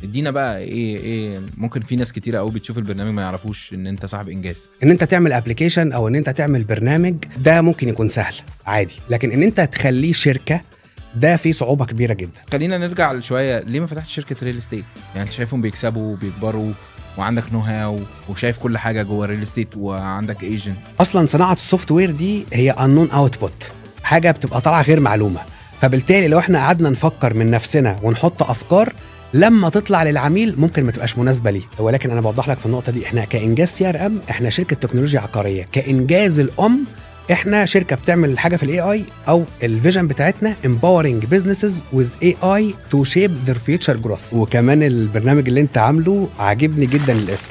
ادينا بقى ايه ممكن في ناس كتيرة قوي بتشوف البرنامج ما يعرفوش ان انت صاحب انجاز. ان انت تعمل application او ان انت تعمل برنامج ده ممكن يكون سهل عادي، لكن ان انت تخليه شركة ده فيه صعوبة كبيرة جدا. خلينا نرجع شوية، ليه ما فتحتش شركة real estate؟ يعني انت شايفهم بيكسبوا وبيكبروا وعندك know how وشايف كل حاجة جوه ال real estate وعندك agent. اصلا صناعة ال software دي هي unknown output، حاجة بتبقى طالعه غير معلومة، فبالتالي لو احنا قعدنا نفكر من نفسنا ونحط افكار لما تطلع للعميل ممكن ما تبقاش مناسبة ليه. ولكن انا بوضح لك في النقطة دي، احنا كانجاز CRM احنا شركة تكنولوجيا عقارية، كانجاز الام احنا شركة بتعمل حاجة في ال AI، او ال vision بتاعتنا empowering businesses with AI to shape their future growth. وكمان البرنامج اللي انت عامله عاجبني جدا الاسم.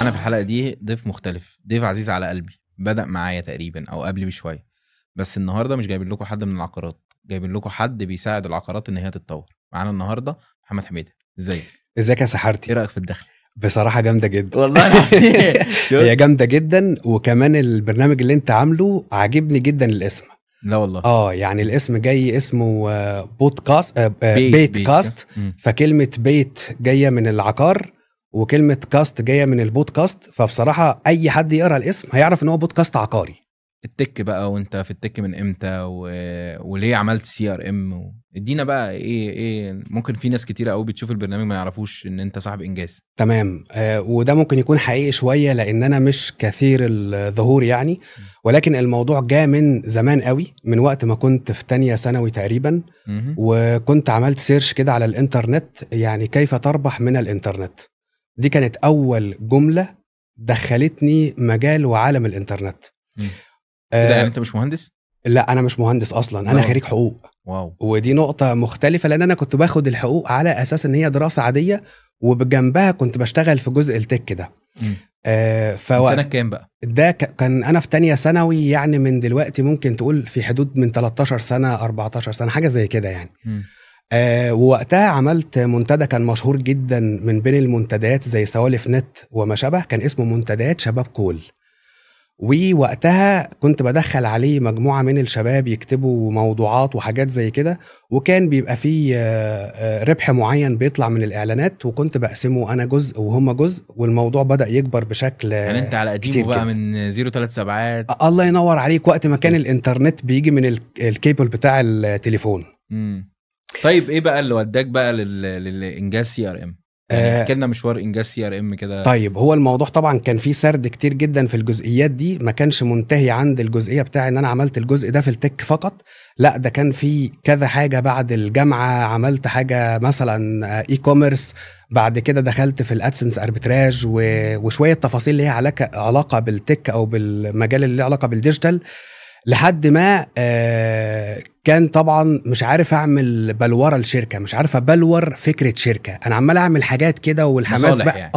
انا في الحلقة دي ضيف مختلف، ضيف عزيز على قلبي، بدأ معايا تقريبا او قبلي بشوية، بس النهارده مش جايبين لكم حد من العقارات، جايبين لكم حد بيساعد العقارات ان هي تتطور. معانا النهارده محمد حميده. ازيك؟ ازيك يا سحرتي؟ ايه رايك في الدخل؟ بصراحة جامدة جدا والله. هي جامدة جدا، وكمان البرنامج اللي انت عامله عاجبني جدا الاسم. لا والله يعني الاسم جاي اسمه بودكاست، بيت كاست. فكلمه بيت جاية من العقار وكلمه cast جاية من البودكاست، فبصراحة اي حد يقرا الاسم هيعرف ان هو بودكاست عقاري. ال tech بقى، وانت في ال tech من امتى وليه عملت CRM؟ ادينا بقى ايه ممكن في ناس كتيرة قوي بتشوف البرنامج ما يعرفوش ان انت صاحب انجاز. تمام. وده ممكن يكون حقيقي شوية لان انا مش كثير الظهور يعني، ولكن الموضوع جاء من زمان قوي، من وقت ما كنت في تانية ثانوي تقريبا. وكنت عملت search كده على الانترنت، يعني كيف تربح من الانترنت. دي كانت اول جملة دخلتني مجال وعالم الانترنت. ده يعني انت مش مهندس؟ لا انا مش مهندس اصلا، انا خريج حقوق. wow. ودي نقطة مختلفة لان انا كنت باخد الحقوق على اساس ان هي دراسة عادية، وبجنبها كنت بشتغل في جزء ال tech ده. سنة كام بقى؟ ده كان انا في تانية ثانوي، يعني من دلوقتي ممكن تقول في حدود من 13 سنة 14 سنة حاجة زي كده يعني. ووقتها عملت منتدى كان مشهور جدا من بين المنتديات زي سوالف نت وما شابه، كان اسمه منتديات شباب كول. ووقتها كنت بدخل عليه مجموعة من الشباب يكتبوا موضوعات وحاجات زي كده، وكان بيبقى فيه ربح معين بيطلع من الإعلانات، وكنت بقسمة أنا جزء وهم جزء، والموضوع بدأ يكبر بشكل يعني أنت على قديمة بقى من 037. الله ينور عليك، وقت ما كان الإنترنت بيجي من الكيبل بتاع التليفون. طيب إيه بقى اللي وداك بقى للإنجاز CRM؟ يعني احكي لنا مشوار انجاز CRM كده. طيب هو الموضوع طبعا كان فيه سرد كتير جدا في الجزئيات دي، ما كانش منتهي عند الجزئية بتاع ان انا عملت الجزء ده في ال tech فقط، لا ده كان فيه كذا حاجة. بعد الجامعة عملت حاجة مثلا e-commerce، بعد كده دخلت في ال AdSense arbitrage وشوية تفاصيل اللي هي علاقة بال tech او بالمجال اللي له علاقة بال digital، لحد ما كان طبعا مش عارف اعمل بلوره لشركة، مش عارف ابلور فكرة شركة، انا عمال اعمل حاجات كده والحماس بقى يعني.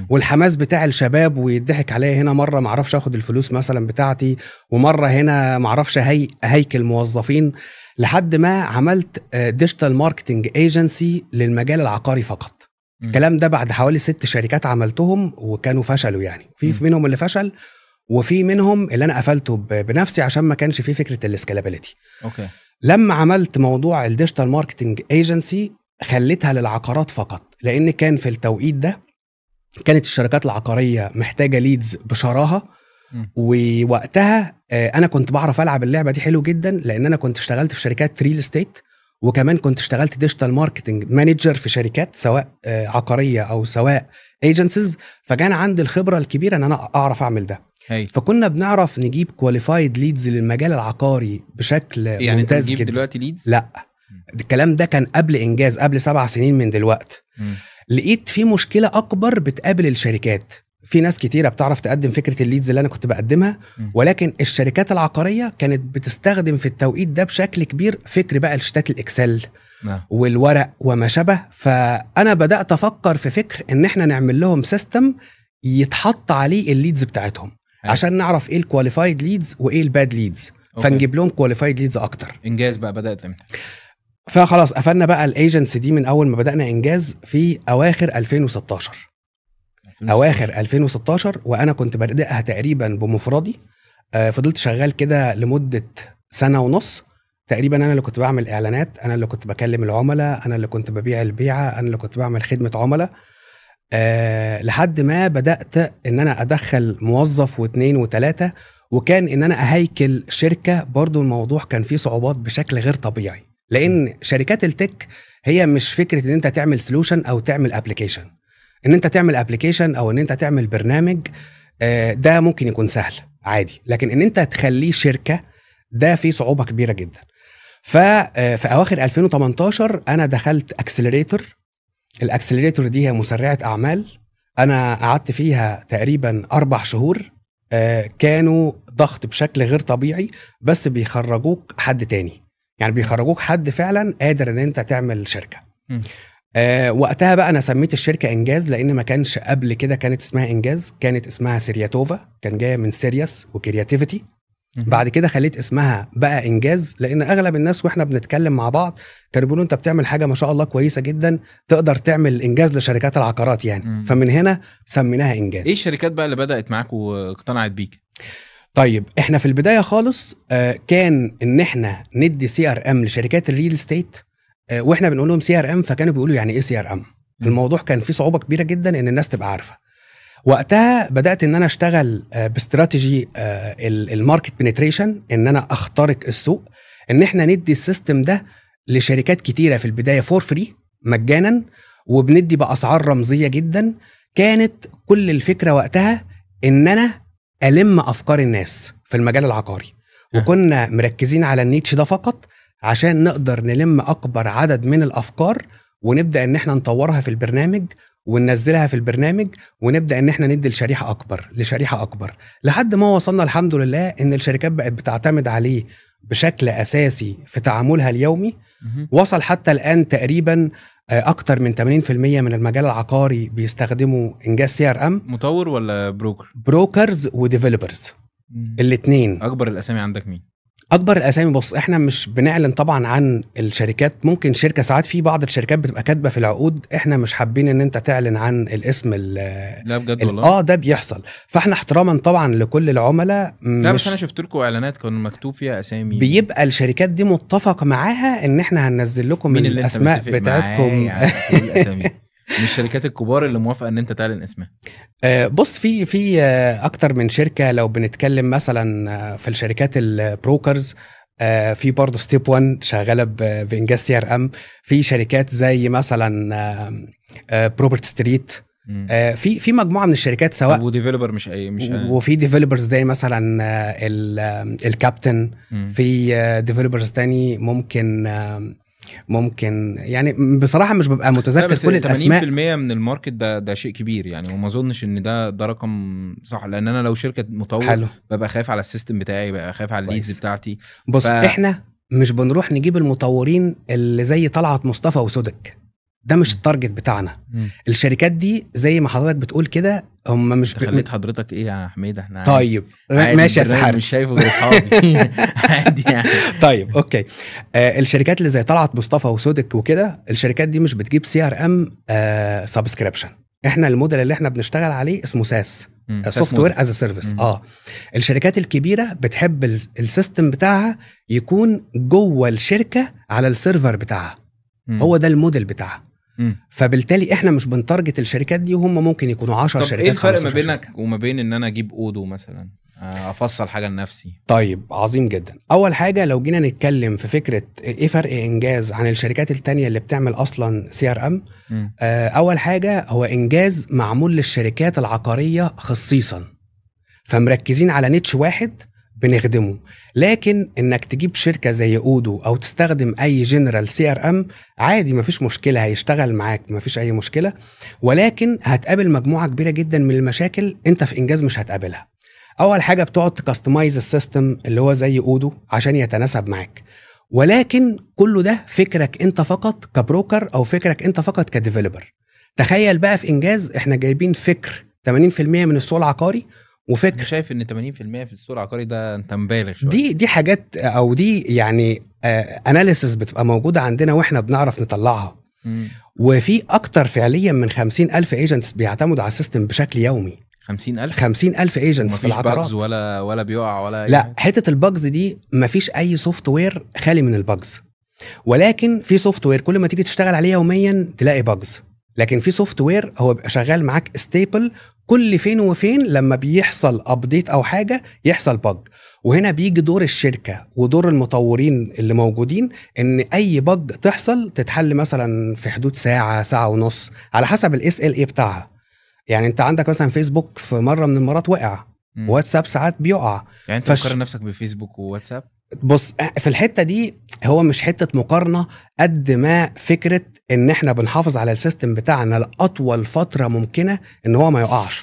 والحماس بتاع الشباب ويضحك عليا هنا، مرة ما اعرفش اخد الفلوس مثلا بتاعتي، ومرة هنا ما اعرفش هيكل موظفين، لحد ما عملت digital marketing agency للمجال العقاري فقط. الكلام ده بعد حوالي 6 شركات عملتهم وكانوا فشلوا، يعني في منهم اللي فشل وفي منهم اللي انا قفلته بنفسي عشان ما كانش فيه فكرة ال scalability. okay. لما عملت موضوع ال digital marketing agency خليتها للعقارات فقط، لان كان في التوقيت ده كانت الشركات العقارية محتاجه leads بشراهه. ووقتها انا كنت بعرف العب اللعبة دي حلو جدا، لان انا كنت اشتغلت في شركات real estate، وكمان كنت اشتغلت digital marketing manager في شركات سواء عقارية او سواء agencies، فكان عندي الخبرة الكبيرة ان انا اعرف اعمل ده. فكنا بنعرف نجيب qualified leads للمجال العقاري بشكل يعني ممتاز جدا. يعني دلوقتي leads؟ لا، الكلام ده كان قبل انجاز، قبل 7 سنين من دلوقتي. لقيت في مشكلة اكبر بتقابل الشركات، في ناس كتيرة بتعرف تقدم فكرة ال leads اللي انا كنت بقدمها، ولكن الشركات العقارية كانت بتستخدم في التوقيت ده بشكل كبير فكر بقى الشيتات ال Excel والورق وما شابه. فانا بدات افكر في فكر ان احنا نعمل لهم system يتحط عليه ال leads بتاعتهم، عشان نعرف ايه ال qualified leads وايه ال bad leads، فنجيب لهم qualified leads اكتر. انجاز بقى بدات امتى؟ فخلاص قفلنا بقى الايجنسي دي من اول ما بدانا انجاز في اواخر 2016. اواخر 2016 وانا كنت بادئها تقريبا بمفردي. فضلت شغال كده لمدة سنة ونص تقريبا انا اللي كنت بعمل اعلانات، انا اللي كنت بكلم العملاء، انا اللي كنت ببيع البيعه، انا اللي كنت بعمل خدمة عملاء، لحد ما بدات ان انا ادخل موظف واثنين وثلاثة، وكان ان انا اهيكل شركة. برضو الموضوع كان فيه صعوبات بشكل غير طبيعي، لان شركات ال tech هي مش فكرة ان انت تعمل solution او تعمل application. ان انت تعمل application او ان انت تعمل برنامج ده ممكن يكون سهل عادي، لكن ان انت تخليه شركة ده فيه صعوبة كبيرة جدا. ففي اواخر 2018 انا دخلت accelerator. ال accelerator دي هي مسرعة اعمال، انا قعدت فيها تقريبا 4 شهور، كانوا ضغط بشكل غير طبيعي، بس بيخرجوك حد تاني، يعني بيخرجوك حد فعلا قادر ان انت تعمل شركة. وقتها بقى انا سميت الشركة انجاز، لان ما كانش قبل كده كانت اسمها انجاز، كانت اسمها سيرياتوفا، كان جاية من serious و creativity. بعد كده خليت اسمها بقى انجاز، لان اغلب الناس واحنا بنتكلم مع بعض كانوا بيقولوا انت بتعمل حاجة ما شاء الله كويسة جدا، تقدر تعمل انجاز لشركات العقارات يعني. فمن هنا سميناها انجاز. ايه الشركات بقى اللي بدات معاك واقتنعت بيك؟ طيب احنا في البداية خالص كان ان احنا ندي CRM لشركات ال real estate، واحنا بنقول لهم CRM، فكانوا بيقولوا يعني ايه CRM؟ الموضوع كان فيه صعوبة كبيرة جدا ان الناس تبقى عارفه. وقتها بدات ان انا اشتغل ب strategy ال market penetration، ان انا اخترق السوق، ان احنا ندي ال system ده لشركات كتيرة في البداية for free مجانا، وبندي باسعار رمزية جدا. كانت كل الفكرة وقتها ان انا الم افكار الناس في المجال العقاري، وكنا مركزين على ال niche ده فقط عشان نقدر نلم اكبر عدد من الافكار، ونبدا ان احنا نطورها في البرنامج وننزلها في البرنامج، ونبدا ان احنا ندي لشريحه اكبر لشريحه اكبر، لحد ما وصلنا الحمد لله ان الشركات بقت بتعتمد عليه بشكل اساسي في تعاملها اليومي. وصل حتى الان تقريبا اكتر من 80% من المجال العقاري بيستخدموا انجاز CRM. مطور ولا broker؟ brokers و developers الاثنين. اكبر الاسامي عندك مين؟ اكبر الاسامي، بص احنا مش بنعلن طبعا عن الشركات، ممكن شركة ساعات في بعض الشركات بتبقى كاتبه في العقود احنا مش حابين ان انت تعلن عن الاسم. لا بجد والله؟ ده بيحصل، فاحنا احتراما طبعا لكل العملاء. لا بس انا شفت لكم اعلانات كان مكتوب فيها اسامي، بيبقى الشركات دي متفق معاها ان احنا هننزل لكم الاسماء بتاعتكم. يعني الاسامي من الشركات الكبار اللي موافقة ان انت تعلن اسمها؟ بص في اكتر من شركة. لو بنتكلم مثلا في الشركات ال brokers، في برضه ستيب 1 شغالة بانجاز CRM، في شركات زي مثلا بروبرت ستريت، في مجموعة من الشركات سواء و developer مش اي مش وفي developers زي مثلا الكابتن، في developers تاني ممكن يعني بصراحة مش ببقى متذكر كل الاسماء. 80% من ال market ده شيء كبير يعني، وما اظنش ان ده رقم صح، لان انا لو شركة مطور حلو. ببقى خايف على ال system بتاعي، ببقى خايف على ال leads بتاعتي. بص احنا مش بنروح نجيب المطورين اللي زي طلعت مصطفى وسودك، ده مش ال target بتاعنا. الشركات دي زي ما حضرتك بتقول كده هم مش خليت حضرتك ايه يا حميد؟ احنا طيب ماشي يا سحر، مش شايفه غير اصحابي عادي يعني. طيب okay. الشركات اللي زي طلعت مصطفى وسودك وكده، الشركات دي مش بتجيب CRM subscription. احنا الموديل اللي احنا بنشتغل عليه اسمه SaaS، software as a service. الشركات الكبيرة بتحب ال system بتاعها يكون جوه الشركة على ال server بتاعها. هو ده الموديل بتاعها. فبالتالي احنا مش بن target الشركات دي، وهم ممكن يكونوا 10 شركات. ايه الفرق ما بينك وما بين ان انا اجيب اودو مثلا افصل حاجة لنفسي؟ طيب عظيم جدا. اول حاجة لو جينا نتكلم في فكرة ايه فرق انجاز عن الشركات التانية اللي بتعمل اصلا CRM، اول حاجة هو انجاز معمول للشركات العقارية خصيصا، فمركزين على niche واحد بنخدمه. لكن انك تجيب شركة زي اودو او تستخدم اي general CRM عادي، مفيش مشكلة، هيشتغل معاك مفيش اي مشكلة، ولكن هتقابل مجموعة كبيرة جدا من المشاكل انت في انجاز مش هتقابلها. اول حاجة بتقعد ت customize ال system اللي هو زي اودو عشان يتناسب معاك، ولكن كله ده فكرك انت فقط ك broker او فكرك انت فقط ك developer. تخيل بقى في انجاز احنا جايبين فكر 80% من السوق العقاري، وفكر شايف ان 80% في السوق العقاري ده انت مبالغ شوية. دي حاجات او دي يعني analysis بتبقى موجودة عندنا واحنا بنعرف نطلعها. وفي اكتر فعليا من 50,000 agents بيعتمدوا على ال system بشكل يومي. 50,000؟ 50,000 agents في العقارات. bugs ولا بيقع ولا لا حاجة. حتة ال bugs دي مفيش اي software خالي من ال bugs، ولكن في software كل ما تيجي تشتغل عليه يوميا تلاقي bugs، لكن في software هو بيبقى شغال معاك stable، كل فين وفين لما بيحصل update او حاجة يحصل bug. وهنا بيجي دور الشركة ودور المطورين اللي موجودين، ان اي bug تحصل تتحل مثلا في حدود ساعة، ساعة ونص، على حسب ال SLA بتاعها. يعني انت عندك مثلا فيسبوك في مرة من المرات وقع، واتساب ساعات بيقع. يعني انت بتقارن نفسك بفيسبوك وواتساب؟ بص، في الحتة دي هو مش حتة مقارنة قد ما فكرة ان احنا بنحافظ على ال system بتاعنا لاطول فترة ممكنة ان هو ما يقعش،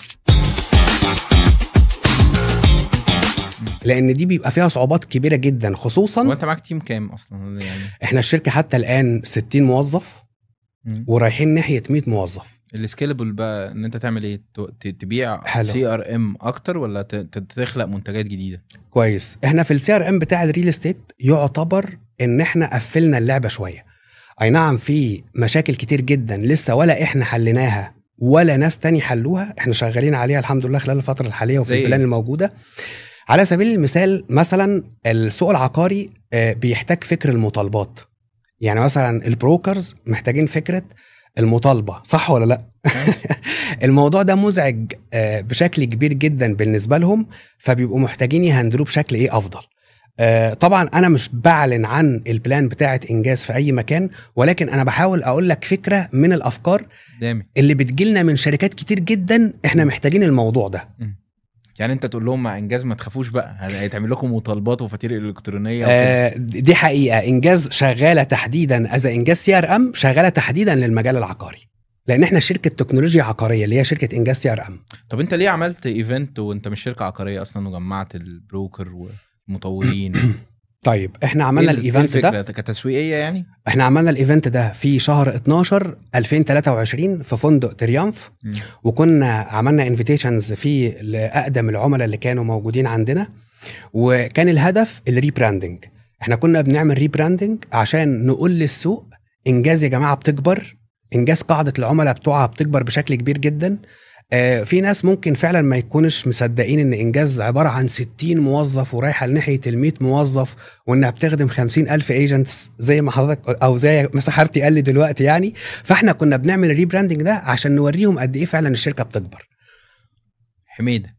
لان دي بيبقى فيها صعوبات كبيرة جدا. خصوصا وانت معاك team كام اصلا؟ يعني احنا الشركة حتى الان 60 موظف ورايحين ناحية 100 موظف. ال scalable بقى ان انت تعمل ايه؟ تبيع CRM اكتر ولا تخلق منتجات جديدة؟ كويس. احنا في ال CRM بتاع ال real estate يعتبر ان احنا قفلنا اللعبة شوية. اي نعم في مشاكل كتير جدا لسه ولا احنا حليناها ولا ناس تاني حلوها، احنا شغالين عليها الحمد لله خلال الفترة الحالية وفي ال plan الموجودة. على سبيل المثال مثلا السوق العقاري بيحتاج فكر المطالبات. يعني مثلا ال brokers محتاجين فكرة المطالبة، صح ولا لا؟ الموضوع ده مزعج بشكل كبير جدا بالنسبة لهم، فبيبقوا محتاجين ي handle وه بشكل ايه افضل. طبعا انا مش بعلن عن ال plan بتاعه انجاز في اي مكان، ولكن انا بحاول اقول لك فكرة من الافكار اللي بتجيلنا من شركات كتير جدا احنا محتاجين الموضوع ده. يعني انت تقول لهم مع انجاز ما تخافوش بقى، هيتعمل لكم مطالبات وفواتير الكترونية. دي حقيقة. انجاز شغالة تحديدا as انجاز CRM شغالة تحديدا للمجال العقاري، لان احنا شركة تكنولوجيا عقارية اللي هي شركة انجاز CRM. طب انت ليه عملت event وانت مش شركة عقارية اصلا وجمعت ال broker والمطورين؟ طيب احنا عملنا ال event ده كتسويقيه، يعني احنا عملنا ال event ده في شهر 12 2023 في فندق تريامف، وكنا عملنا invitations في لاقدم العملاء اللي كانوا موجودين عندنا، وكان الهدف ال rebranding. احنا كنا بنعمل rebranding عشان نقول للسوق انجاز يا جماعة بتكبر، انجاز قاعدة العملاء بتوعها بتكبر بشكل كبير جدا. في ناس ممكن فعلا ما يكونش مصدقين ان انجاز عبارة عن 60 موظف ورايحه لناحيه ال100 موظف وانها بتخدم 50,000 agents زي ما حضرتك او زي ما سحرتي قال لي دلوقتي يعني. فاحنا كنا بنعمل ال rebranding ده عشان نوريهم قد ايه فعلا الشركة بتكبر. حميده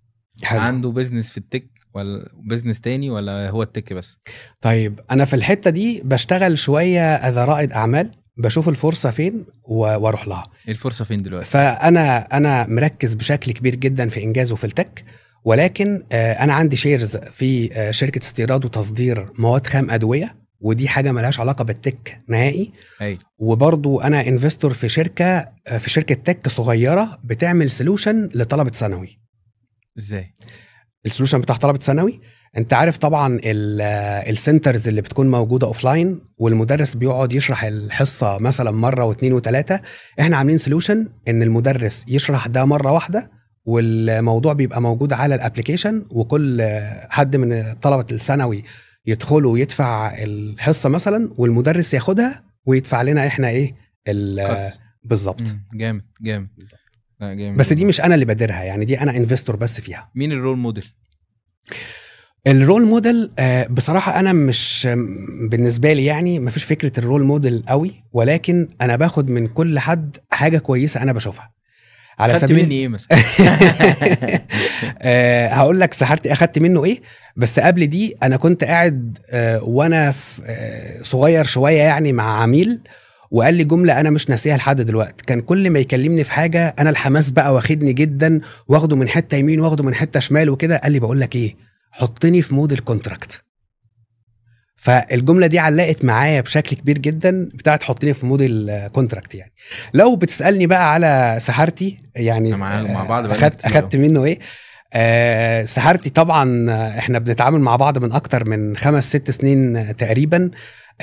عنده business في ال tech ولا business تاني ولا هو ال tech بس؟ طيب انا في الحتة دي بشتغل شوية as رائد اعمال، بشوف الفرصة فين واروح لها. الفرصة فين دلوقتي؟ فانا مركز بشكل كبير جدا في انجازه في ال tech، ولكن انا عندي shares في شركة استيراد وتصدير مواد خام ادوية، ودي حاجة ملهاش علاقة بال tech نهائي. وبرضو انا investor في شركة tech صغيرة بتعمل solution لطلبه ثانوي. ازاي ال solution بتاع طلبه ثانوي؟ انت عارف طبعا ال centers اللي بتكون موجودة offline والمدرس بيقعد يشرح الحصة مثلا مرة واثنين وثلاثة. احنا عاملين solution ان المدرس يشرح ده مرة واحدة، والموضوع بيبقى موجود على ال application، وكل حد من طلبه الثانوي يدخل ويدفع الحصة مثلا، والمدرس ياخدها ويدفع لنا احنا ايه بالظبط. جامد جامد. لا جامد. بس دي مش انا اللي بادرها يعني، دي انا investor بس فيها. مين ال role model؟ ال role model بصراحة أنا مش بالنسبة لي يعني مفيش فكرة ال role model قوي، ولكن أنا باخد من كل حد حاجة كويسة أنا بشوفها. على سبيل مني إيه مثلا؟ هقول لك سحرتي أخدت منه إيه، بس قبل دي أنا كنت قاعد وأنا صغير شوية يعني مع عميل، وقال لي جملة أنا مش ناسيها لحد دلوقتي. كان كل ما يكلمني في حاجة أنا الحماس بقى واخدني جدا، واخده من حتة يمين واخده من حتة شمال وكده. قال لي بقول لك إيه، حطني في mode ال contract. فالجملة دي علقت معايا بشكل كبير جدا، بتاعت حطني في mode ال contract. يعني لو بتسالني بقى على سحرتي يعني مع بعض اخدت منه ايه؟ سحرتي طبعا احنا بنتعامل مع بعض من اكتر من 5-6 سنين تقريبا.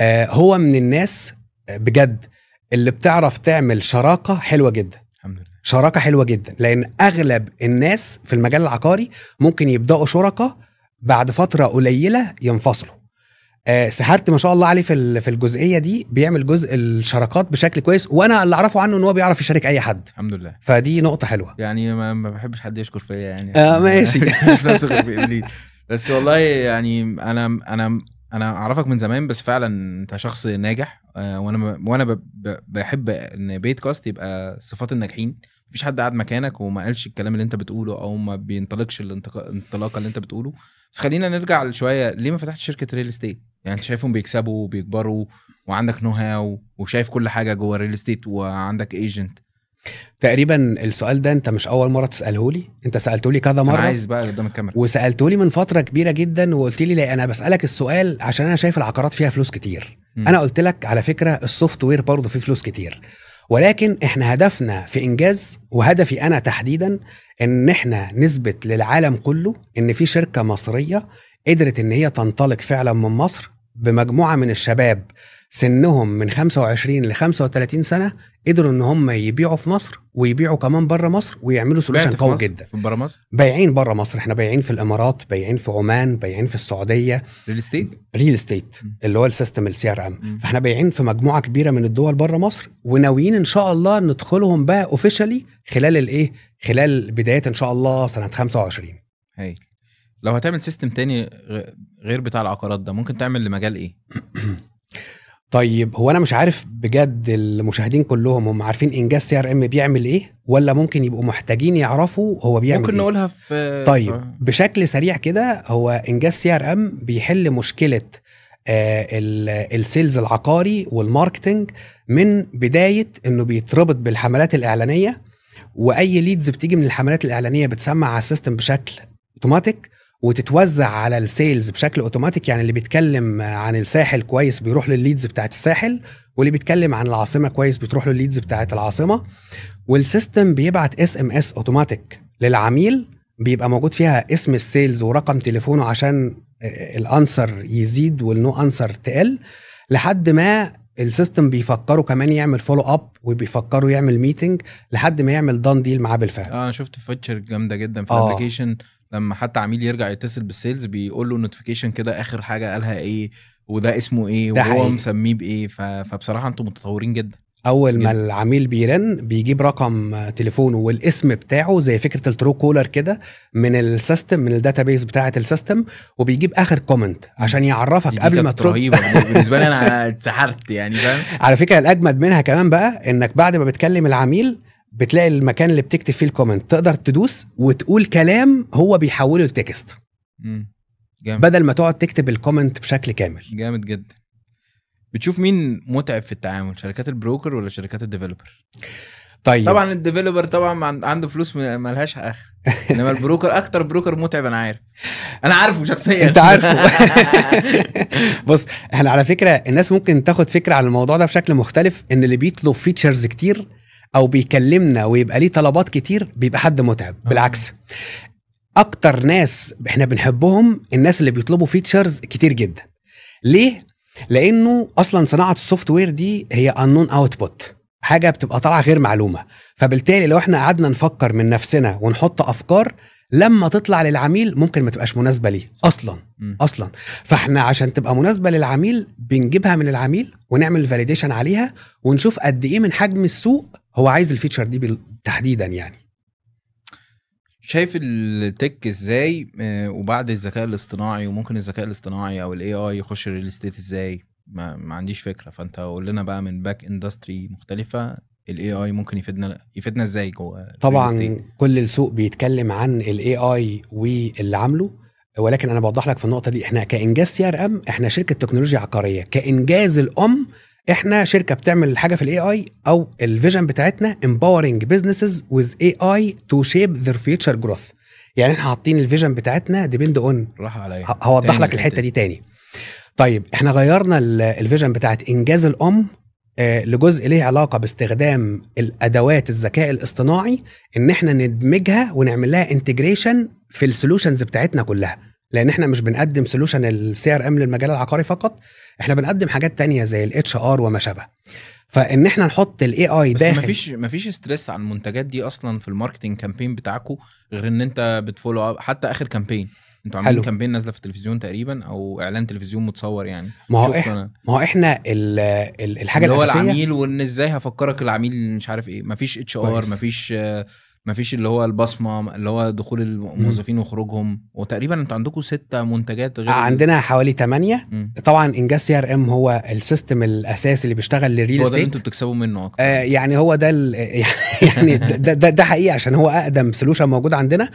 هو من الناس بجد اللي بتعرف تعمل شراكة حلوة جدا. الحمد لله. شراكة حلوة جدا، لان اغلب الناس في المجال العقاري ممكن يبداوا شركة بعد فترة قليلة ينفصلوا. سحرت ما شاء الله عليه في الجزئية دي، بيعمل جزء الشراكات بشكل كويس، وانا اللي اعرفه عنه ان هو بيعرف يشارك اي حد. الحمد لله. فدي نقطة حلوة. يعني ما بحبش حد يشكر فيا يعني. ماشي. مش نفسي غير في ابليس. بس والله يعني انا اعرفك من زمان، بس فعلا انت شخص ناجح. وانا بحب ان بيت كاست يبقى صفات الناجحين، مفيش حد قاعد مكانك وما قالش الكلام اللي انت بتقوله او ما بينطلقش الانطلاقة اللي انت بتقوله. بس خلينا نرجع شوية، ليه ما فتحتش شركة real estate؟ يعني انت شايفهم بيكسبوا وبيكبروا وعندك know how وشايف كل حاجة جوه ال real estate وعندك agent. تقريبا السؤال ده انت مش اول مرة تساله لي، انت سالته لي كذا مرة. انا عايز بقى قدام الكاميرا. وسالته لي من فترة كبيرة جدا، وقلت لي لا انا بسالك السؤال عشان انا شايف العقارات فيها فلوس كتير. انا قلت لك على فكرة ال software برضه فيه فلوس كتير، ولكن احنا هدفنا في انجاز، وهدفي انا تحديدا ان احنا نثبت للعالم كله ان في شركة مصرية قدرت ان هي تنطلق فعلا من مصر بمجموعه من الشباب سنهم من 25 ل 35 سنة، قدروا ان هم يبيعوا في مصر ويبيعوا كمان بره مصر ويعملوا solution قوي جدا. في بره مصر؟ بايعين بره مصر، احنا بايعين في الامارات، بايعين في عمان، بايعين في السعودية. real estate؟ real estate اللي هو ال system ال CRM. فاحنا بايعين في مجموعة كبيرة من الدول بره مصر، وناويين ان شاء الله ندخلهم بقى officially خلال الايه، خلال بداية ان شاء الله سنة 25. هايل. لو هتعمل system تاني غير بتاع العقارات ده، ممكن تعمل لمجال ايه؟ طيب هو انا مش عارف بجد المشاهدين كلهم هم عارفين انجاز CRM بيعمل ايه، ولا ممكن يبقوا محتاجين يعرفوا هو بيعمل ممكن ايه؟ نقولها في. طيب بشكل سريع كده، هو انجاز CRM بيحل مشكلة ال sales العقاري وال marketing من بداية انه بيتربط بالحملات الاعلانية، واي leads بتيجي من الحملات الاعلانية بتسمع على ال system بشكل اوتوماتيك وتتوزع على ال sales بشكل اوتوماتيك. يعني اللي بيتكلم عن الساحل كويس بيروح للل leads بتاعت الساحل، واللي بيتكلم عن العاصمة كويس بتروح للل leads بتاعت العاصمة. وال system بيبعت SMS اوتوماتيك للعميل، بيبقى موجود فيها اسم ال sales ورقم تليفونه عشان ال answer يزيد وال no answer تقل، لحد ما ال system بيفكروا كمان يعمل follow up، وبيفكروا يعمل meeting لحد ما يعمل done deal معاه بالفعل. انا شفت feature جامدة جدا في ال application، لما حتى عميل يرجع يتصل بال sales بيقول له notification كده اخر حاجة قالها ايه، وده اسمه ايه، وهو مسميه بايه. فبصراحة انتم متطورين جدا. اول ما العميل بيرن بيجيب رقم تليفونه والاسم بتاعه زي فكرة ال Truecaller كده من ال system، من ال database بتاعه ال system، وبيجيب اخر comment عشان يعرفك قبل ما ترد. رهيبة بالنسبة لي، انا اتسحرت يعني، فاهم؟ على فكرة الاجمد منها كمان بقى انك بعد ما بتكلم العميل بتلاقي المكان اللي بتكتب فيه ال comment، تقدر تدوس وتقول كلام هو بيحوله ل text، بدل ما تقعد تكتب ال comment بشكل كامل. جامد جدا. بتشوف مين متعب في التعامل، شركات ال broker ولا شركات ال developer؟ طيب طبعا ال developer طبعا عنده فلوس ملهاش اخر، انما ال broker اكتر broker متعب. انا عارف، انا عارفه شخصيا. انت عارفه. بص احنا على فكرة الناس ممكن تاخد فكرة عن الموضوع ده بشكل مختلف، ان اللي بيطلب features كتير او بيكلمنا ويبقى ليه طلبات كتير بيبقى حد متعب. بالعكس، اكتر ناس احنا بنحبهم الناس اللي بيطلبوا features كتير جدا. ليه؟ لانه اصلا صناعة ال software دي هي unknown output، حاجة بتبقى طالعه غير معلومة. فبالتالي لو احنا قعدنا نفكر من نفسنا ونحط افكار لما تطلع للعميل ممكن ما تبقاش مناسبة ليه اصلا. اصلا فاحنا عشان تبقى مناسبة للعميل بنجيبها من العميل ونعمل validation عليها ونشوف قد ايه من حجم السوق هو عايز ال feature دي تحديدا. يعني شايف ال tech ازاي وبعد الذكاء الاصطناعي، وممكن الذكاء الاصطناعي او ال AI يخش ال real estate ازاي؟ ما عنديش فكرة، فانت قول لنا بقى من back industry مختلفة ال AI ممكن يفيدنا ازاي جوه. طبعا كل السوق بيتكلم عن ال AI واللي عامله، ولكن انا بوضح لك في النقطة دي، احنا كانجاز CRM احنا شركة تكنولوجيا عقارية. كانجاز الام احنا شركة بتعمل حاجة في ال AI، او ال vision بتاعتنا empowering businesses with AI to shape their future growth. يعني احنا حاطين ال vision بتاعتنا depend on، راح عليا هوضح لك الحتة دي تاني. طيب احنا غيرنا ال vision بتاعت انجاز الام لجزء ليه علاقة باستخدام الادوات الذكاء الاصطناعي، ان احنا ندمجها ونعمل لها integration في ال solutions بتاعتنا كلها. لان احنا مش بنقدم solution ال CRM للمجال العقاري فقط، احنا بنقدم حاجات تانية زي ال HR وما شابه. فان احنا نحط ال AI داخل، بس مفيش stress على المنتجات دي اصلا في ال marketing campaign بتاعكم، غير ان انت بت follow up. حتى اخر campaign انتوا عاملين campaign نازله في التلفزيون تقريبا، او اعلان تلفزيون متصور يعني. ما هو احنا الحاجة اللي هو الاساسية العميل، وان ازاي هفكرك العميل مش عارف ايه، مفيش HR، مفيش اللي هو البصمة اللي هو دخول الموظفين وخروجهم. وتقريبا انتوا عندكم 6 منتجات غير عندنا حوالي 8. طبعا انجاز CRM هو ال system الاساسي اللي بيشتغل لل real estate، هو ده اللي انتوا بتكسبوا منه اكتر. يعني هو ده يعني ده حقيقي، عشان هو اقدم solution موجود عندنا.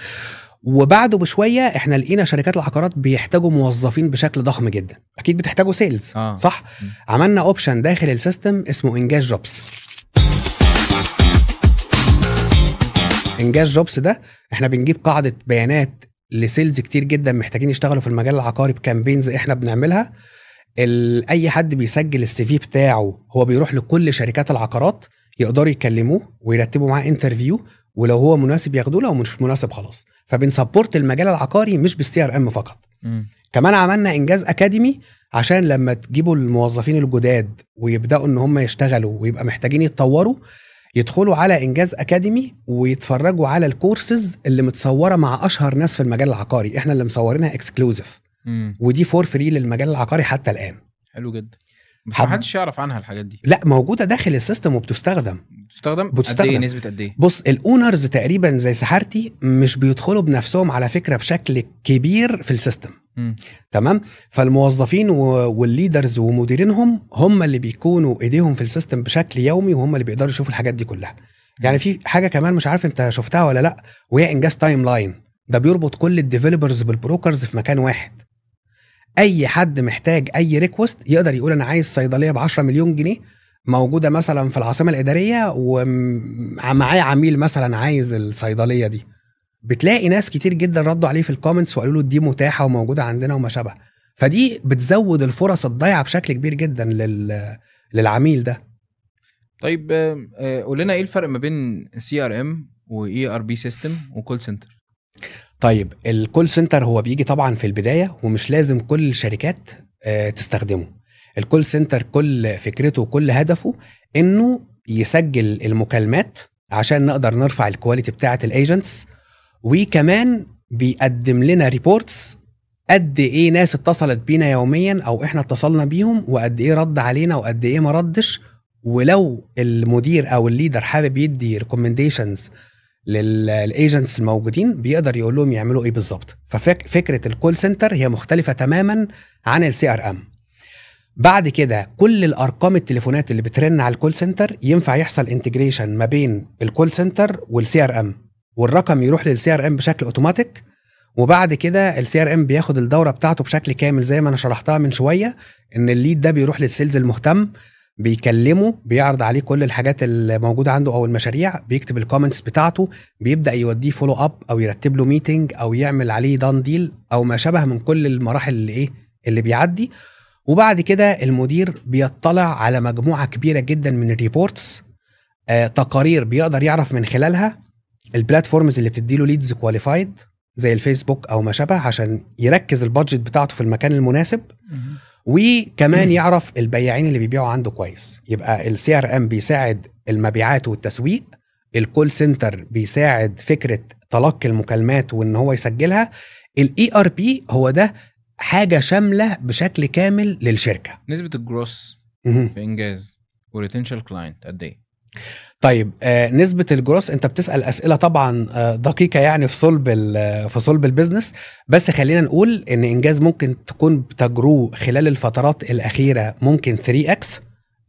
وبعده بشوية احنا لقينا شركات العقارات بيحتاجوا موظفين بشكل ضخم جدا، اكيد بتحتاجوا sales. صح. عملنا option داخل ال system اسمه انجاز jobs. انجاز jobs ده احنا بنجيب قاعدة بيانات ل sales كتير جدا محتاجين يشتغلوا في المجال العقاري ب campaigns احنا بنعملها. اي حد بيسجل ال CV بتاعه هو بيروح لكل شركات العقارات، يقدروا يكلموه ويرتبوا معاه interview، ولو هو مناسب ياخدوه، لو مش مناسب خلاص. فبن support المجال العقاري مش بال CRM فقط. كمان عملنا انجاز academy عشان لما تجيبوا الموظفين الجداد ويبداوا ان هم يشتغلوا ويبقى محتاجين يتطوروا، يدخلوا على انجاز academy ويتفرجوا على الكورسز اللي متصورة مع اشهر ناس في المجال العقاري، احنا اللي مصورينها exclusive، ودي for free للمجال العقاري حتى الان. حلو جدا، بس محدش يعرف عنها الحاجات دي. لا، موجودة داخل ال system وبتستخدم. بتستخدم قد ايه؟ نسبه قد ايه؟ بص، ال owners تقريبا زي سحارتي مش بيدخلوا بنفسهم على فكرة بشكل كبير في ال system. تمام. فالموظفين وال leaders ومديرينهم هم اللي بيكونوا ايديهم في ال system بشكل يومي، وهم اللي بيقدروا يشوفوا الحاجات دي كلها. يعني في حاجة كمان مش عارف انت شفتها ولا لا، وهي انجاز timeline. ده بيربط كل ال developers بال brokers في مكان واحد. اي حد محتاج اي request يقدر يقول انا عايز صيدلية ب 10 مليون جنيه موجودة مثلا في العاصمة الادارية، ومعايا عميل مثلا عايز الصيدلية دي. بتلاقي ناس كتير جدا ردوا عليه في ال comments وقالوا له دي متاحة وموجودة عندنا وما شابه. فدي بتزود الفرص الضايعه بشكل كبير جدا للعميل ده. طيب، قول لنا ايه الفرق ما بين CRM و ERP system و call center؟ طيب، ال call center هو بيجي طبعا في البداية، ومش لازم كل الشركات تستخدمه. ال call center كل فكرته وكل هدفه انه يسجل المكالمات عشان نقدر نرفع ال quality بتاعه ال agents، وكمان بيقدم لنا reports قد ايه ناس اتصلت بينا يوميا او احنا اتصلنا بيهم، وقد ايه رد علينا وقد ايه ما ردش. ولو المدير او ال leader حابب يدي recommendations لل agents الموجودين بيقدر يقول لهم يعملوا ايه بالظبط. ففكره ال call center هي مختلفة تماما عن ال CRM. بعد كده كل الارقام التليفونات اللي بترن على ال call center ينفع يحصل integration ما بين ال call center وال CRM، والرقم يروح لل CRM بشكل اوتوماتيك. وبعد كده ال CRM بياخد الدورة بتاعته بشكل كامل زي ما انا شرحتها من شوية، ان ال lead ده بيروح لل sales المهتم، بيكلمه، بيعرض عليه كل الحاجات اللي موجودة عنده او المشاريع، بيكتب ال comments بتاعته، بيبدا يوديه follow up او يرتب له meeting او يعمل عليه done deal او ما شابه من كل المراحل اللي ايه اللي بيعدي. وبعد كده المدير بيطلع على مجموعة كبيرة جدا من ال reports، تقارير بيقدر يعرف من خلالها ال platforms اللي بتديله leads qualified زي الفيسبوك او ما شابه، عشان يركز ال budget بتاعته في المكان المناسب، وكمان يعرف البياعين اللي بيبيعوا عنده كويس. يبقى ال CRM بيساعد المبيعات والتسويق، ال call center بيساعد فكرة تلقي المكالمات وان هو يسجلها، ال ERP هو ده حاجة شاملة بشكل كامل للشركة. نسبه ال growth في انجاز و retention client قد ايه؟ طيب، نسبة ال growth انت بتسأل أسئلة طبعا دقيقة يعني في صلب ال business، بس خلينا نقول ان انجاز ممكن تكون بت grow خلال الفترات الأخيرة ممكن 3x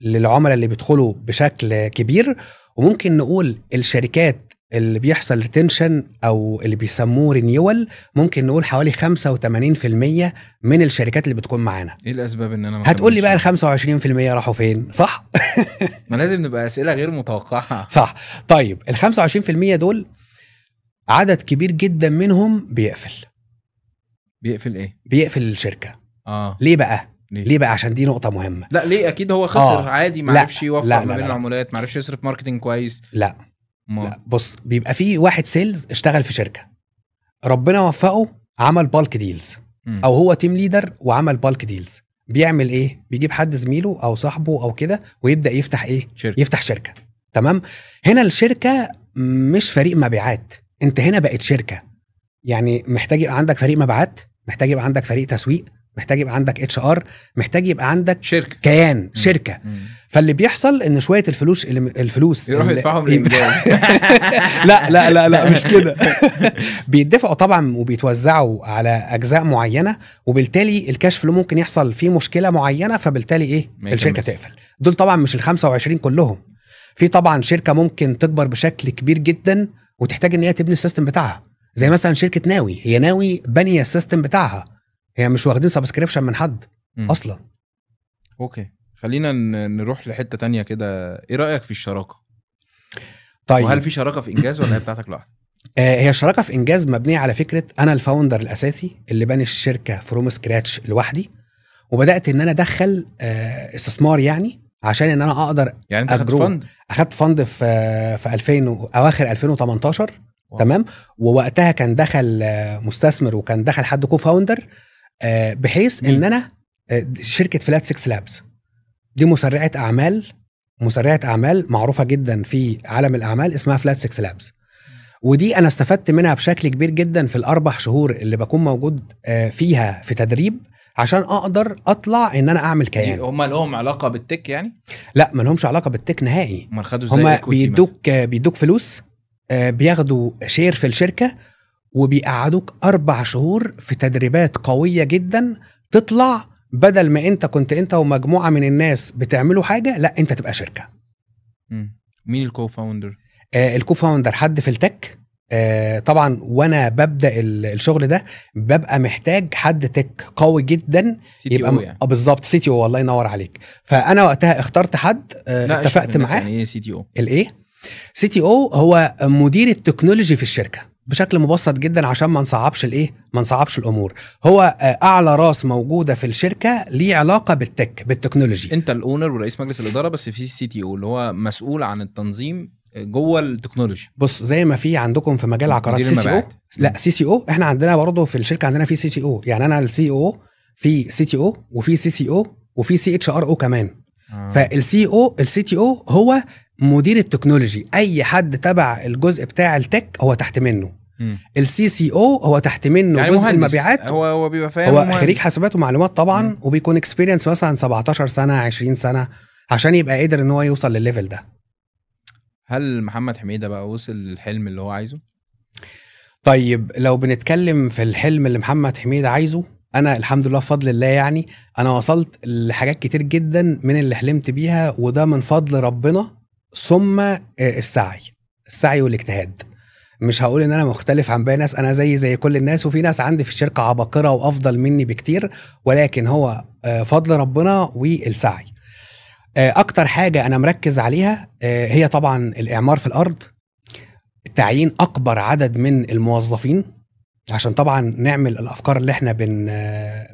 للعملاء اللي بيدخلوا بشكل كبير، وممكن نقول الشركات اللي بيحصل retention او اللي بيسموه renewal ممكن نقول حوالي 85% من الشركات اللي بتكون معانا. ايه الاسباب ان انا ما هتقول لي بقى ال 25% راحوا فين؟ صح؟ ما لازم نبقى اسئلة غير متوقعه. صح. طيب ال 25% دول عدد كبير جدا منهم بيقفل. بيقفل ايه؟ بيقفل الشركة. ليه بقى؟ ليه بقى؟ عشان دي نقطة مهمة. لا ليه؟ اكيد هو خسر عادي، ما عرفش يوفق ما بين العمولات، ما عرفش يصرف marketing كويس. لا لا، بص، بيبقى في واحد sales اشتغل في شركة ربنا وفقه عمل bulk deals، او هو team leader وعمل bulk deals، بيعمل ايه؟ بيجيب حد زميله او صاحبه او كده ويبدا يفتح ايه؟ شركة. يفتح شركة. تمام. هنا الشركة مش فريق مبيعات، انت هنا بقت شركة. يعني محتاج يبقى عندك فريق مبيعات، محتاج يبقى عندك فريق تسويق، محتاج يبقى عندك HR، محتاج يبقى عندك شركة، كيان، شركة. فاللي بيحصل ان شوية الفلوس يروحوا يدفعهم للانجاز. لا لا لا لا مش كده. بيدفعوا طبعا وبيتوزعوا على اجزاء معينة، وبالتالي ال cash flow ممكن يحصل فيه مشكلة معينة، فبالتالي ايه الشركة تقفل. دول طبعا مش ال 25 كلهم، في طبعا شركة ممكن تكبر بشكل كبير جدا وتحتاج ان هي تبني ال system بتاعها، زي مثلا شركة ناوي، هي ناوي بنيه ال system بتاعها، هي مش واخدين subscription من حد اصلا. okay، خلينا نروح لحته تانية كده. ايه رايك في الشراكة؟ طيب، وهل في شراكة في انجاز ولا هي بتاعتك لوحدك؟ هي الشراكة في انجاز مبنية على فكرة انا ال founder الاساسي اللي باني الشركة from scratch لوحدي، وبدات ان انا ادخل استثمار يعني عشان ان انا اقدر. يعني انت اخدت fund؟ اخدت fund في 2000 اواخر 2018. wow. تمام. ووقتها كان دخل مستثمر وكان دخل حد co-founder، بحيث ان انا شركة Flat6Labs دي مسرعة اعمال معروفة جدا في عالم الاعمال، اسمها Flat6Labs، ودي انا استفدت منها بشكل كبير جدا في ال4 شهور اللي بكون موجود فيها في تدريب، عشان اقدر اطلع ان انا اعمل كيان. هم لهم علاقة بال tech يعني؟ لا، ما لهمش علاقة بال tech نهائي. هم بيدوك فلوس، بياخدوا share في الشركة، وبيقعدوك 4 شهور في تدريبات قوية جدا، تطلع بدل ما انت كنت انت ومجموعة من الناس بتعملوا حاجة، لا انت تبقى شركة. مين ال co-founder؟ ال co-founder حد في ال tech. طبعا وانا ببدا الشغل ده ببقى محتاج حد tech قوي جدا، CTO يعني. بالظبط، CTO. الله ينور عليك. فانا وقتها اخترت حد، اتفقت معاه. يعني ايه CTO؟ الايه CTO هو مدير ال technology في الشركة بشكل مبسط جدا، عشان ما نصعبش الايه، ما نصعبش الامور. هو اعلى راس موجودة في الشركة ليه علاقة بال tech، بال technology. انت ال owner ورئيس مجلس الادارة، بس في CTO اللي هو مسؤول عن التنظيم جوه ال technology. بص، زي ما في عندكم في مجال عقارات CCO، لا CCO احنا عندنا برضه في الشركة عندنا في CCO. يعني انا ال CEO في CTO وفي CCO وفي CHRO كمان. فال CO ال CTO هو مدير ال technology، اي حد تبع الجزء بتاع ال tech هو تحت منه. ال CCO هو تحت منه يعني جزء مهندس. المبيعات، هو بيبقى فاهم، هو خريج حاسبات ومعلومات طبعا، وبيكون experience مثلا 17 سنة 20 سنة عشان يبقى قادر ان هو يوصل للل level ده. هل محمد حميده بقى وصل للحلم اللي هو عايزه؟ طيب، لو بنتكلم في الحلم اللي محمد حميده عايزه، انا الحمد لله بفضل الله يعني انا وصلت لحاجات كتير جدا من اللي حلمت بيها، وده من فضل ربنا ثم السعي والاجتهاد. مش هقول ان انا مختلف عن باقي الناس، انا زي كل الناس، وفي ناس عندي في الشركة عباقرة وافضل مني بكتير، ولكن هو فضل ربنا والسعي. اكتر حاجة انا مركز عليها هي طبعا الاعمار في الارض، تعيين اكبر عدد من الموظفين عشان طبعا نعمل الافكار اللي احنا بن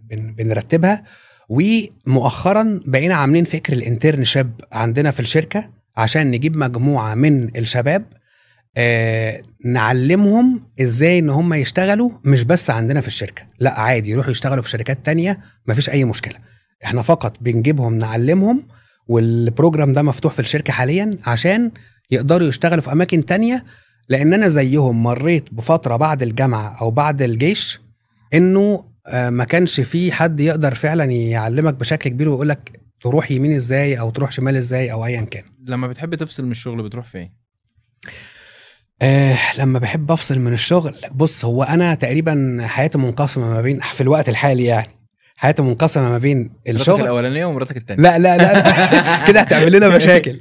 بن بنرتبها. ومؤخرا بقينا عاملين فكر ال internship عندنا في الشركة عشان نجيب مجموعة من الشباب، نعلمهم ازاي ان هم يشتغلوا، مش بس عندنا في الشركة، لا عادي يروحوا يشتغلوا في شركات تانية، مفيش اي مشكلة. احنا فقط بنجيبهم نعلمهم، وال program ده مفتوح في الشركة حاليا عشان يقدروا يشتغلوا في اماكن تانية. لان انا زيهم مريت بفترة بعد الجامعة او بعد الجيش انه ما كانش في حد يقدر فعلا يعلمك بشكل كبير ويقولك تروح يمين ازاي او تروح شمال ازاي او ايا كان. لما بتحب تفصل من الشغل بتروح فين؟ لما بحب افصل من الشغل، بص، هو انا تقريبا حياتي منقسمة ما بين، في الوقت الحالي يعني حياتي منقسمة ما بين الشغل، مراتك الاولانية ومراتك الثانية. لا لا لا كده هتعمل لنا مشاكل.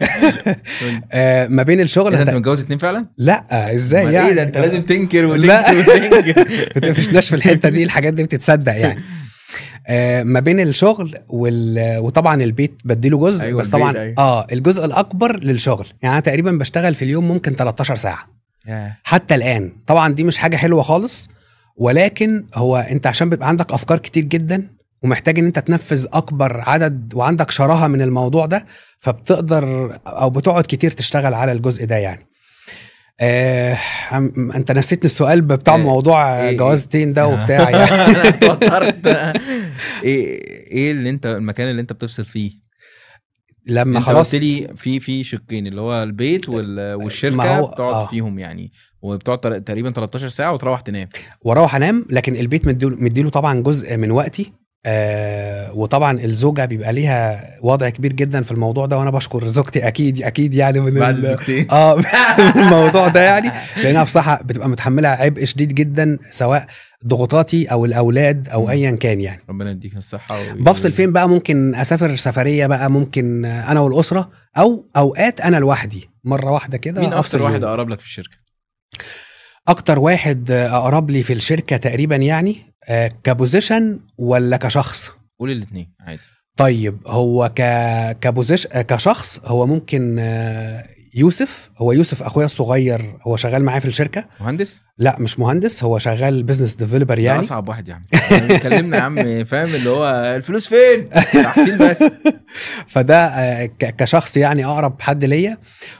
ما بين الشغل. انت متجوز 2 فعلا؟ لا، ازاي يعني؟ ايه ده، انت لازم تنكر وتنكر وتنكر. ما تقفشناش في الحتة دي، الحاجات دي بتتصدق يعني. ما بين الشغل وطبعا البيت بديله جزء. أيوة، بس طبعا أيوة. الجزء الاكبر للشغل. يعني انا تقريبا بشتغل في اليوم ممكن 13 ساعة حتى الان. طبعا دي مش حاجة حلوة خالص، ولكن هو انت عشان بيبقى عندك افكار كتير جدا ومحتاج ان انت تنفذ اكبر عدد وعندك شراهه من الموضوع ده، فبتقدر او بتقعد كتير تشتغل على الجزء ده يعني. انت نسيتني السؤال بتاع موضوع جوازتين ده وبتاع يعني. انا اتوترت. ايه اللي انت، المكان اللي انت بتفصل فيه؟ لما خلاص قلت لي في شقين اللي هو البيت والشركة بتقعد فيهم يعني، وبتقعد تقريبا 13 ساعة وتروح تنام. واروح انام، لكن البيت مديله طبعا جزء من وقتي. وطبعا الزوجة بيبقى ليها وضع كبير جدا في الموضوع ده، وانا بشكر زوجتي اكيد اكيد يعني من بعد زوجتي من الموضوع ده يعني، لانها بصراحة بتبقى متحملة عبء شديد جدا سواء ضغوطاتي او الاولاد او ايا كان يعني. ربنا يديك الصحة. بفصل فين بقى؟ ممكن اسافر سفرية بقى، ممكن انا والاسرة، او اوقات انا لوحدي مرة واحدة كده. مين اكتر واحد اقرب لك في الشركة؟ اكتر واحد اقرب لي في الشركة تقريبا يعني ك position ولا كشخص؟ قول الاثنين عادي. طيب هو ك position كشخص هو ممكن يوسف. هو يوسف اخويا الصغير، هو شغال معايا في الشركة. مهندس؟ لا مش مهندس، هو شغال business developer يعني. اصعب واحد يا عم كلمنا يا عم، فاهم اللي هو الفلوس فين تحصيل بس. فده كشخص يعني اقرب حد ليا.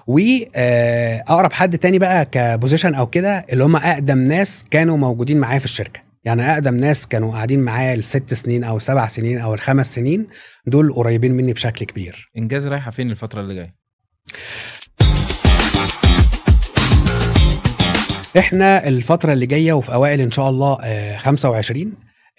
واقرب حد تاني بقى ك position او كده اللي هم اقدم ناس كانوا موجودين معايا في الشركة، يعني اقدم ناس كانوا قاعدين معايا ال6 سنين او 7 سنين او ال5 سنين، دول قريبين مني بشكل كبير. انجاز رايحة فين الفترة اللي جاية؟ احنا الفترة اللي جاية وفي اوائل ان شاء الله 25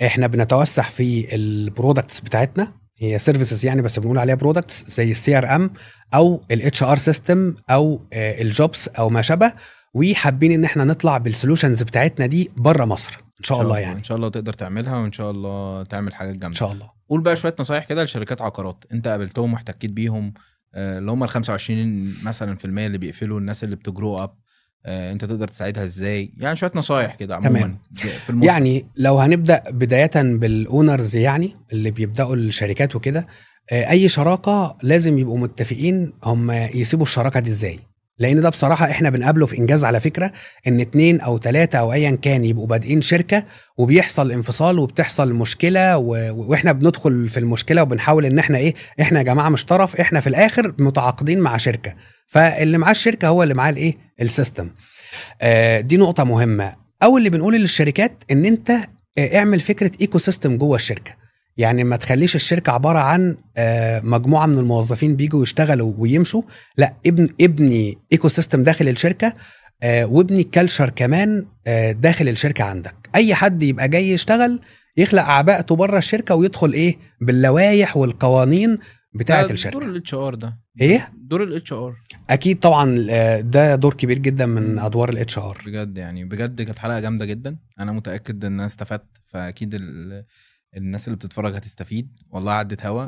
احنا بنتوسع في ال products بتاعتنا، هي services يعني بس بنقول عليها products، زي ال CRM او ال HR system او ال jobs او ما شابه، وحابين ان احنا نطلع بال solutions بتاعتنا دي بره مصر ان شاء الله يعني. ان شاء الله تقدر تعملها، وان شاء الله تعمل حاجات جامدة ان شاء الله. قول بقى شوية نصايح كده لشركات عقارات انت قابلتهم واحتكيت بيهم، اللي هم ال 25 مثلا في المية اللي بيقفلوا، الناس اللي بت grow up، انت تقدر تساعدها ازاي؟ يعني شوية نصايح كده عموما في الموضوع. يعني لو هنبدا بداية بال owners يعني اللي بيبداوا الشركات وكده، اي شراكة لازم يبقوا متفقين هم يسيبوا الشراكة دي ازاي، لان ده بصراحة احنا بنقابله في انجاز على فكرة، ان 2 أو 3 او ايا كان يبقوا بادئين شركة وبيحصل انفصال وبتحصل مشكلة، واحنا بندخل في المشكلة وبنحاول ان احنا ايه، احنا يا جماعة مش طرف، احنا في الاخر متعاقدين مع شركة، فاللي معاه الشركة هو اللي معاه الايه ال system. دي نقطة مهمة. اول اللي بنقول للشركات ان انت اعمل فكرة ecosystem جوه الشركة، يعني ما تخليش الشركة عبارة عن مجموعة من الموظفين بيجوا يشتغلوا ويمشوا، لا ابني ecosystem داخل الشركة، وابني culture كمان داخل الشركة عندك. اي حد يبقى جاي يشتغل يخلق عباءته بره الشركة ويدخل ايه باللوائح والقوانين بتاعه الشركة. دور ال HR ده ايه؟ دور ال HR اكيد طبعا، ده دور كبير جدا من ادوار ال HR بجد يعني. بجد كانت حلقة جامدة جدا، انا متاكد ان انا استفدت، فاكيد الناس اللي بتتفرج هتستفيد. والله عدت هوا،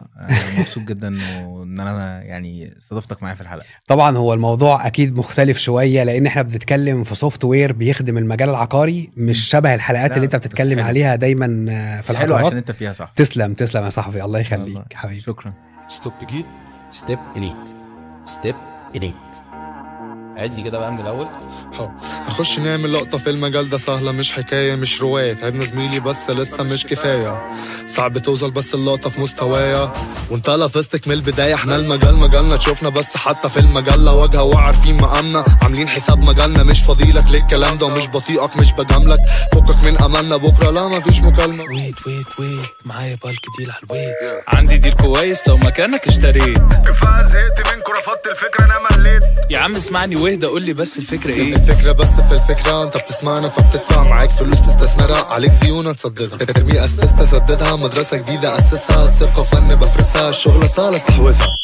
مبسوط جدا ان انا يعني استضفتك معايا في الحلقة. طبعا هو الموضوع اكيد مختلف شوية لان احنا بنتكلم في software بيخدم المجال العقاري، مش شبه الحلقات اللي انت بتتكلم عليها دايما في العقارات. حلو عشان انت فيها صح. تسلم تسلم يا صاحبي، الله يخليك حبيبي. شكرا. stop جيت step انيت step انيت. عادي كده بقى من الاول. هنخش نعمل لقطة في المجال ده سهلة، مش حكاية مش رواية، تعبنا زميلي بس لسه مش كفاية، صعب توصل بس اللقطة في مستوايا، وانت لفستك من البداية. احنا المجال مجالنا تشوفنا بس حتى في المجلة واجهه وعارفين مقامنا، عاملين حساب مجالنا، مش فضيلك للكلام ده ومش بطيئك مش بجاملك، فكك من املنا بكره لا مفيش مكالمة. wait wait wait معايا بالك deal على ال weight، عندي deal كويس لو مكانك اشتريت، كفاية زهقت منكم رفضت الفكرة انا مليت. يا عم اسمعني واهدى قول لي بس الفكرة ايه. الفكرة بس في الفكرة انت بتسمعنا فبتدفع، معاك فلوس تستثمرها، عليك ديون تسددها، ترمي اسس تسددها، مدرسه جديدة اسسها، الثقة فن بفرسها، الشغلة سهلة استحوذها.